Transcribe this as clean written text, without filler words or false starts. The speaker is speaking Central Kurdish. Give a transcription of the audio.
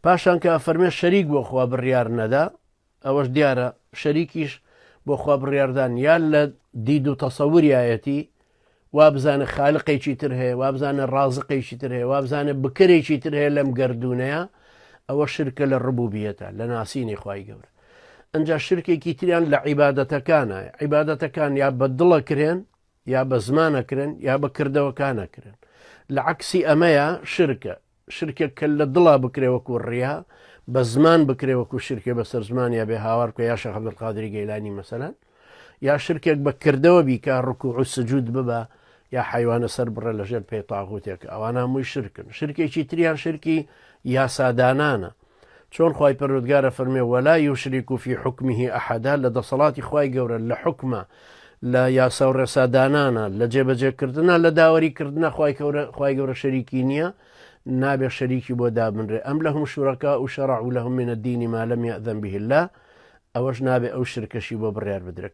پاشان کە ئەفەرمێ شەریک بۆ خوا بڕیار نەدا، ئەوەش دیارە شەریکیش بۆ خوا بڕیاردان یا لە دید و تەسەوریایەتی وابزانە خالقێکی تر هەیە، وابزانە ڕازقێکی تر هەیە، وابزانە بکەرێکی تر هەیە لەم گەردوونەیە، ئەوە شرکە لە ڕبوبیەتە، لە ناسینی خوای گەورە. ئەجا شرکێکی تریان لە عیبادەتەکانە، عیبادەتەکان یا بە دڵە کرێن یا بە زمانە کرێن یا بە کردەوەکانە کرێن. لە عەکسی ئەمەیە شرکە، شرکێک کە لە دڵا بکرێ وەکو ڕیا، بە زمان بکرێ وەکو شرکێ بەسەر زمانیا بێ هاوار بکە یا شێخ عەبدولقادری گەیلانی مەسەلەن، یا شرکێک بە کردەوە بیکا ڕکوع و سجود ببا یا حەیوانە سەر بڕێ لە ژێر پێی تاغوتێک، ئەوانە هەمووی شرکن. شرکێکی تریان شرکی یاسادانانە. چۆن خوای پەروەردگار ئەفەرموێ ولا یشرک فی حکمه احدا لە دەسەڵاتی خوای گەورە لە حوکمە لە یاسا و ڕێسا دانانە لە جێبەجێکردنە لە داوەری کردنە خوای گەورە خوای گەورە شەریکی نییە نابێ شەریکی بۆ دابنرێ ئەم لەهم شورەکا و شەرعوا لەهم من الدین ما لم یأذن به الله ئەوەش نابێ ئەو شرکەشی بۆ بڕیار بدرێت.